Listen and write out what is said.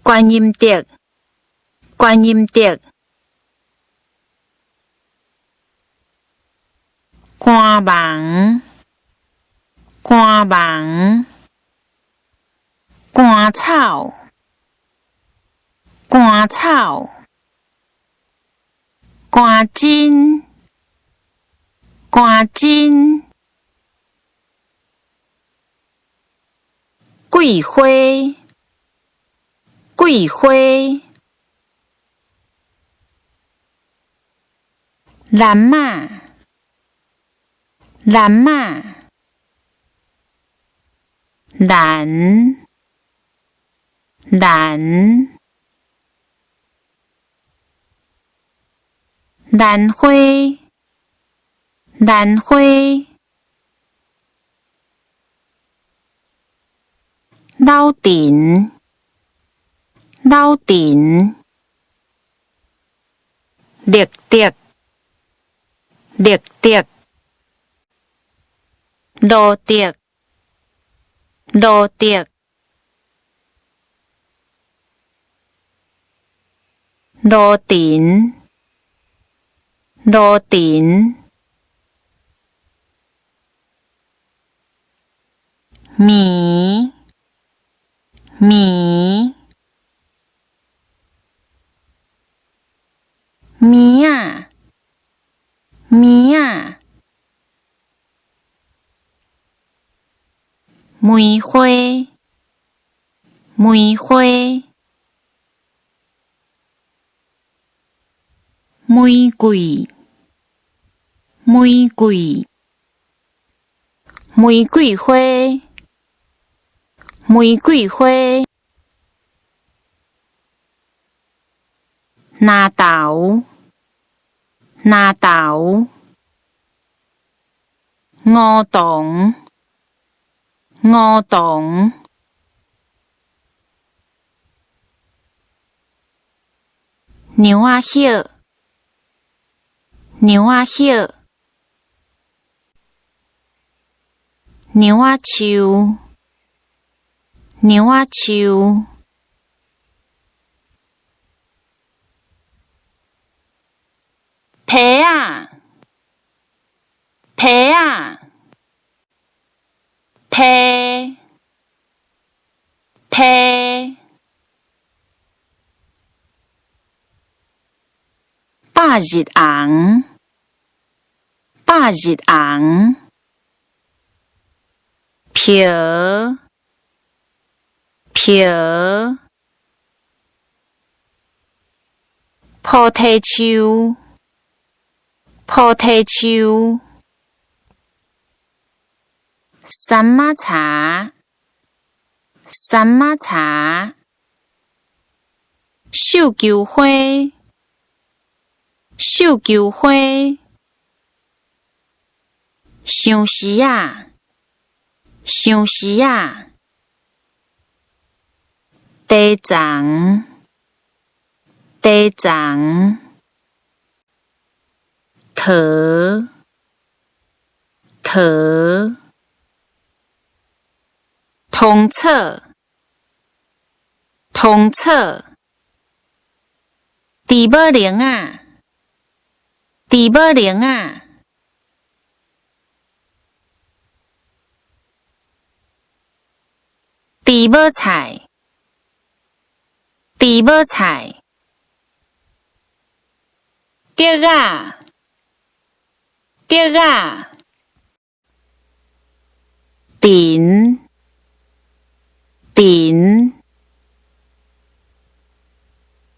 觀音竹，觀音竹，官網，官網，甘草，甘草，官真，官真，桂花，桂花，南马，南马，兰，兰，兰花，兰花，老陈，老陈，绿竹，绿竹，芦竹，芦竹，芦田，芦田，暝，暝，暝仔，暝仔，梅花，梅花，玫瑰，玫瑰，玫瑰花，玫瑰花，林头，林头，梧桐，梧桐，娘仔葉，娘仔葉，娘仔樹，娘仔樹，皮仔，皮仔，皮，皮，百日紅，百日紅，瓢，瓢，菩提樹，菩提樹，三仔茶，三仔茶，繡球花，繡球花，相思仔，相思仔，地藏，地藏，桃，桃，通草，通草，猪母玲仔，猪母玲仔，猪母菜，猪母菜，竹仔，竹仔，田，田。